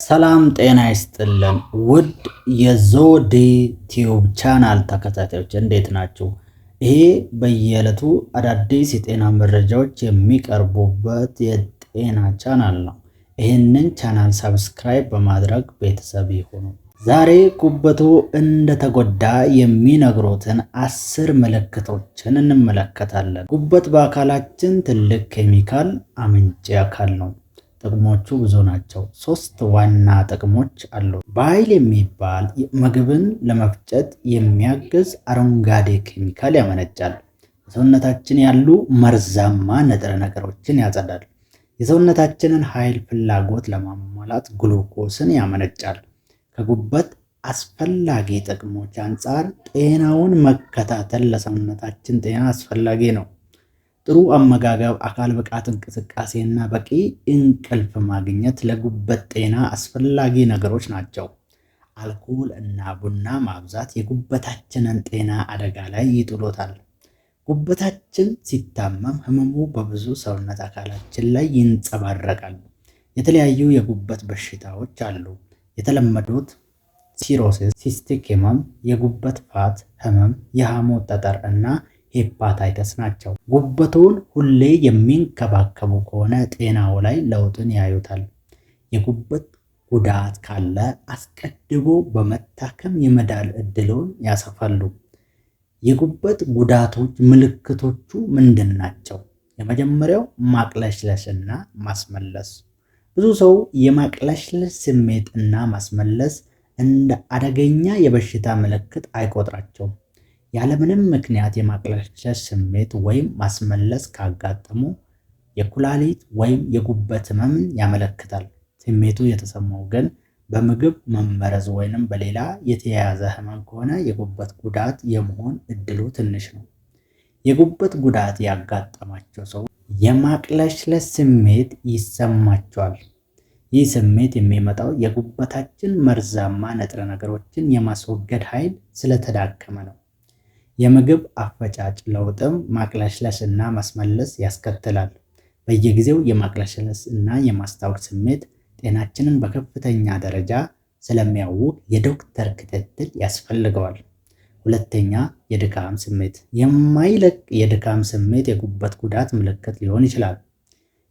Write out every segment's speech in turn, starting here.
ሰላም ጤና ይስጥልን ውድ የዞዲ ቲዩብ ቻናል ተከታታዮች እንዴት ናችሁ? ይሄ በየዕለቱ አዳዲስ የጤና መረጃዎች የሚቀርቡበት የጤና ቻናል ነው። ይህንን ቻናል subscribe በማድረግ ቤተሰብ ይሁኑ። ዛሬ ጉበቱ እንደተጎዳ የሚነግሩትን 10 ምልክቶችን እንመለከታለን። ጉበት በአካላችን ትልቅ ኬሚካል አመንጪ አካል ነው። ጥቅሞቹ ብዙ ናቸው። ሶስት ዋና ጥቅሞች አሉ። Bile የሚባል ምግብን ለመፍጨት የሚያግዝ አረንጓዴ ኬሚካል ያመነጫል። በሰውነታችን ያሉ መርዛማ ንጥረ ነገሮችን ያጸዳል። የሰውነታችንን ኃይል ፍላጎት ለማሟላት ግሉኮስን ያመነጫል። ከጉበት አስፈላጊ ጥቅሞች አንጻር ጤናውን መከታተል ለሰውነታችን ጤና አስፈላጊ ነው። ጥሩ አመጋገብ፣ አካል ብቃት እንቅስቃሴና በቂ እንቅልፍ ማግኘት ለጉበት ጤና አስፈላጊ ነገሮች ናቸው። አልኮል እና ቡና ማብዛት የጉበታችንን ጤና አደጋ ላይ ይጥሎታል። ጉበታችን ሲታመም ህመሙ በብዙ ሰውነት አካላችን ላይ ይንጸባረቃል። የተለያዩ የጉበት በሽታዎች አሉ። የተለመዱት cirrhosis፣ cystic ህመም፣ የጉበት fat ህመም፣ የሐሞት ጠጠር እና ሄፓታይተስ ናቸው። ጉበቶን ሁሌ የሚንከባከቡ ከሆነ ጤናው ላይ ለውጥን ያዩታል። የጉበት ጉዳት ካለ አስቀድሞ በመታከም የመዳን እድሉን ያሰፋሉ። የጉበት ጉዳቶች ምልክቶቹ ምንድን ናቸው? የመጀመሪያው ማቅለሽለሽና ማስመለስ። ብዙ ሰው የማቅለሽለሽ ስሜት እና ማስመለስ እንደ አደገኛ የበሽታ ምልክት አይቆጥራቸውም። ያለምንም ምክንያት የማቅለሽለሽ ስሜት ወይም ማስመለስ ካጋጠሙ የኩላሊት ወይም የጉበት ህመምን ያመለክታል። ስሜቱ የተሰማው ግን በምግብ መመረዝ ወይንም በሌላ የተያያዘ ህመም ከሆነ የጉበት ጉዳት የመሆን እድሉ ትንሽ ነው። የጉበት ጉዳት ያጋጠማቸው ሰው የማቅለሽለሽ ስሜት ይሰማቸዋል። ይህ ስሜት የሚመጣው የጉበታችን መርዛማ ንጥረ ነገሮችን የማስወገድ ኃይል ስለተዳከመ ነው። የምግብ አፈጫጭ ለውጥም ማቅለሽለሽ እና ማስመለስ ያስከትላል። በየጊዜው የማቅለሽለሽ እና የማስታወክ ስሜት ጤናችንን በከፍተኛ ደረጃ ስለሚያውክ የዶክተር ክትትል ያስፈልገዋል። ሁለተኛ፣ የድካም ስሜት። የማይለቅ የድካም ስሜት የጉበት ጉዳት ምልክት ሊሆን ይችላል።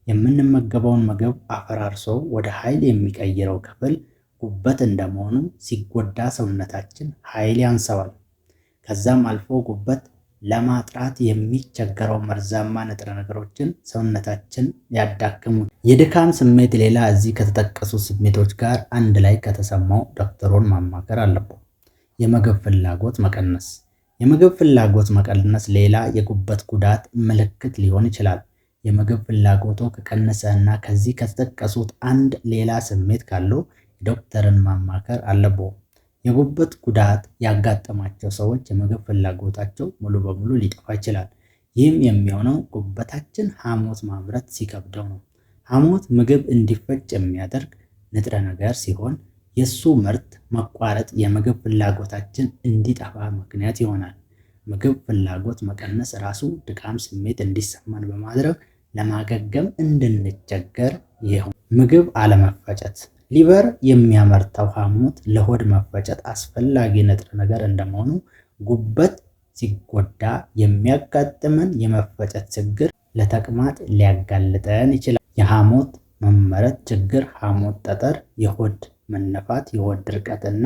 የምንመገበውን ምግብ አፈራርሶ ወደ ኃይል የሚቀይረው ክፍል ጉበት እንደመሆኑ ሲጎዳ ሰውነታችን ኃይል ያንሰዋል። ከዛም አልፎ ጉበት ለማጥራት የሚቸገረው መርዛማ ንጥረ ነገሮችን ሰውነታችን ያዳክሙ። የድካም ስሜት ሌላ እዚህ ከተጠቀሱ ስሜቶች ጋር አንድ ላይ ከተሰማው ዶክተሩን ማማከር አለብዎ። የምግብ ፍላጎት መቀነስ። የምግብ ፍላጎት መቀነስ ሌላ የጉበት ጉዳት ምልክት ሊሆን ይችላል። የምግብ ፍላጎቶ ከቀነሰ እና ከዚህ ከተጠቀሱት አንድ ሌላ ስሜት ካለው ዶክተርን ማማከር አለብዎ። የጉበት ጉዳት ያጋጠማቸው ሰዎች የምግብ ፍላጎታቸው ሙሉ በሙሉ ሊጠፋ ይችላል። ይህም የሚሆነው ጉበታችን ሐሞት ማምረት ሲከብደው ነው። ሐሞት ምግብ እንዲፈጭ የሚያደርግ ንጥረ ነገር ሲሆን የእሱ ምርት መቋረጥ የምግብ ፍላጎታችን እንዲጠፋ ምክንያት ይሆናል። ምግብ ፍላጎት መቀነስ ራሱ ድካም ስሜት እንዲሰማን በማድረግ ለማገገም እንድንቸገር ይሆናል። ምግብ አለመፈጨት። Liver የሚያመርተው ሐሞት ለሆድ መፈጨት አስፈላጊ ንጥረ ነገር እንደመሆኑ ጉበት ሲጎዳ የሚያጋጥመን የመፈጨት ችግር ለተቅማጥ ሊያጋልጠን ይችላል። የሐሞት መመረት ችግር፣ ሐሞት ጠጠር፣ የሆድ መነፋት፣ የሆድ ድርቀት እና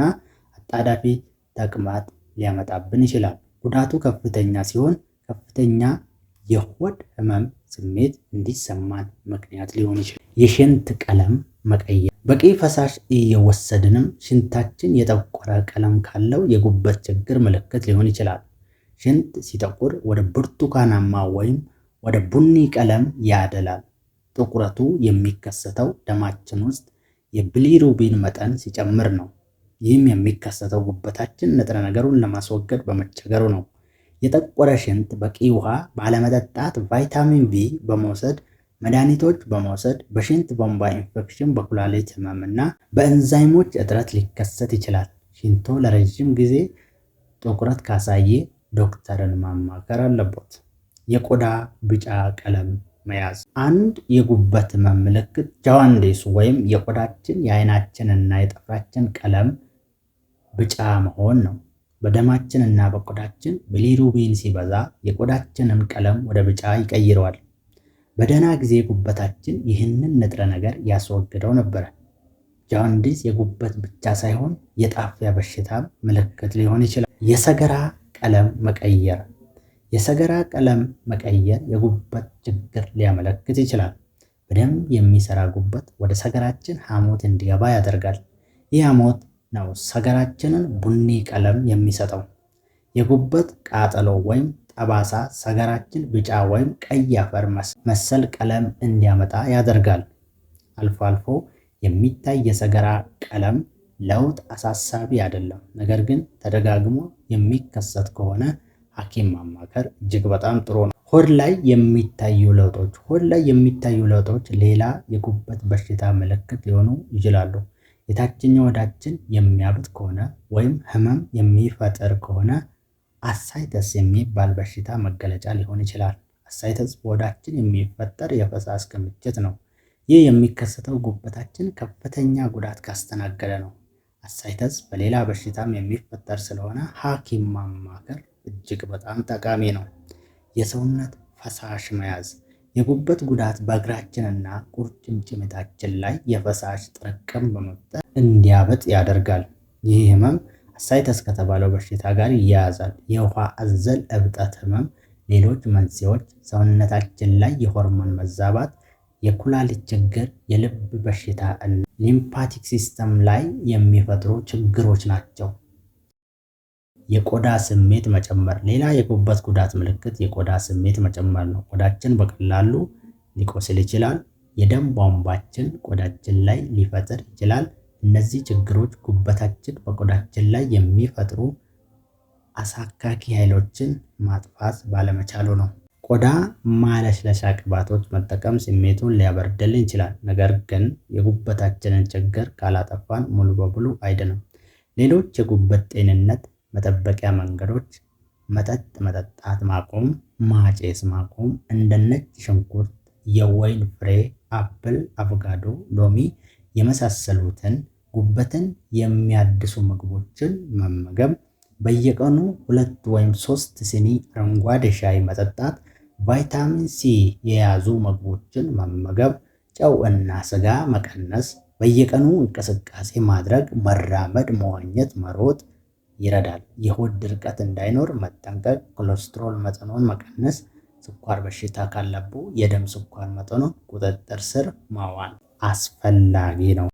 አጣዳፊ ተቅማጥ ሊያመጣብን ይችላል። ጉዳቱ ከፍተኛ ሲሆን ከፍተኛ የሆድ ህመም ስሜት እንዲሰማን ምክንያት ሊሆን ይችላል። የሽንት ቀለም መቀየር። በቂ ፈሳሽ እየወሰድንም ሽንታችን የጠቆረ ቀለም ካለው የጉበት ችግር ምልክት ሊሆን ይችላል። ሽንት ሲጠቁር ወደ ብርቱካናማ ወይም ወደ ቡኒ ቀለም ያደላል። ጥቁረቱ የሚከሰተው ደማችን ውስጥ የቢሊሩቢን መጠን ሲጨምር ነው። ይህም የሚከሰተው ጉበታችን ንጥረ ነገሩን ለማስወገድ በመቸገሩ ነው። የጠቆረ ሽንት በቂ ውሃ ባለመጠጣት፣ ቫይታሚን ቢ በመውሰድ፣ መድኃኒቶች በመውሰድ፣ በሽንት ቧንቧ ኢንፌክሽን፣ በኩላሊት ህመም እና በኤንዛይሞች እጥረት ሊከሰት ይችላል። ሽንቶ ለረጅም ጊዜ ጥቁረት ካሳየ ዶክተርን ማማከር አለቦት። የቆዳ ቢጫ ቀለም መያዝ። አንድ የጉበት ህመም ምልክት jaundice ወይም የቆዳችን የአይናችንና የጥፍራችን ቀለም ቢጫ መሆን ነው። በደማችን እና በቆዳችን bilirubin ሲበዛ የቆዳችንን ቀለም ወደ ቢጫ ይቀይረዋል። በደህና ጊዜ ጉበታችን ይህንን ንጥረ ነገር ያስወግደው ነበረ። Jaundice የጉበት ብቻ ሳይሆን የጣፊያ በሽታም ምልክት ሊሆን ይችላል። የሰገራ ቀለም መቀየር። የሰገራ ቀለም መቀየር የጉበት ችግር ሊያመለክት ይችላል። በደንብ የሚሰራ ጉበት ወደ ሰገራችን ሐሞት እንዲገባ ያደርጋል። ይህ ሐሞት ነው ሰገራችንን ቡኒ ቀለም የሚሰጠው። የጉበት ቃጠሎ ወይም ጠባሳ ሰገራችን ቢጫ ወይም ቀይ አፈር መሰል ቀለም እንዲያመጣ ያደርጋል። አልፎ አልፎ የሚታይ የሰገራ ቀለም ለውጥ አሳሳቢ አይደለም። ነገር ግን ተደጋግሞ የሚከሰት ከሆነ ሐኪም ማማከር እጅግ በጣም ጥሩ ነው። ሆድ ላይ የሚታዩ ለውጦች። ሆድ ላይ የሚታዩ ለውጦች ሌላ የጉበት በሽታ ምልክት ሊሆኑ ይችላሉ። የታችኛው ሆዳችን የሚያብጥ ከሆነ ወይም ህመም የሚፈጥር ከሆነ ascites የሚባል በሽታ መገለጫ ሊሆን ይችላል። Ascites በሆዳችን የሚፈጠር የፈሳሽ ክምችት ነው። ይህ የሚከሰተው ጉበታችን ከፍተኛ ጉዳት ካስተናገደ ነው። Ascites በሌላ በሽታም የሚፈጠር ስለሆነ ሐኪም ማማከር እጅግ በጣም ጠቃሚ ነው። የሰውነት ፈሳሽ መያዝ። የጉበት ጉዳት በእግራችንና ቁርጭምጭሚታችን ላይ የፈሳሽ ጥርቅም በመፍጠር እንዲያበጥ ያደርጋል። ይህ ህመም ascites ከተባለው በሽታ ጋር ይያያዛል። የውሃ አዘል እብጠት ህመም ሌሎች መንስኤዎች ሰውነታችን ላይ የሆርሞን መዛባት፣ የኩላሊት ችግር፣ የልብ በሽታ እና lymphatic system ላይ የሚፈጥሩ ችግሮች ናቸው። የቆዳ ስሜት መጨመር። ሌላ የጉበት ጉዳት ምልክት የቆዳ ስሜት መጨመር ነው። ቆዳችን በቀላሉ ሊቆስል ይችላል። የደም ቧንቧችን ቆዳችን ላይ ሊፈጥር ይችላል። እነዚህ ችግሮች ጉበታችን በቆዳችን ላይ የሚፈጥሩ አሳካኪ ኃይሎችን ማጥፋት ባለመቻሉ ነው። ቆዳ ማለስለሻ ቅባቶች መጠቀም ስሜቱን ሊያበርድልን ይችላል። ነገር ግን የጉበታችንን ችግር ካላጠፋን ሙሉ በሙሉ አይድንም። ሌሎች የጉበት ጤንነት መጠበቂያ መንገዶች መጠጥ መጠጣት ማቆም፣ ማጨስ ማቆም፣ እንደ ነጭ ሽንኩርት፣ የወይን ፍሬ፣ apple፣ አቮካዶ፣ ሎሚ የመሳሰሉትን ጉበትን የሚያድሱ ምግቦችን መመገብ፣ በየቀኑ 2 ወይም 3 ስኒ አረንጓዴ ሻይ መጠጣት፣ ቫይታሚን ሲ የያዙ ምግቦችን መመገብ፣ ጨው እና ስጋ መቀነስ፣ በየቀኑ እንቅስቃሴ ማድረግ፣ መራመድ፣ መዋኘት፣ መሮጥ ይረዳል። የሆድ ድርቀት እንዳይኖር መጠንቀቅ፣ ኮሌስትሮል መጠኑን መቀነስ፣ ስኳር በሽታ ካለብዎ የደም ስኳር መጠኑን ቁጥጥር ስር ማዋል አስፈላጊ ነው።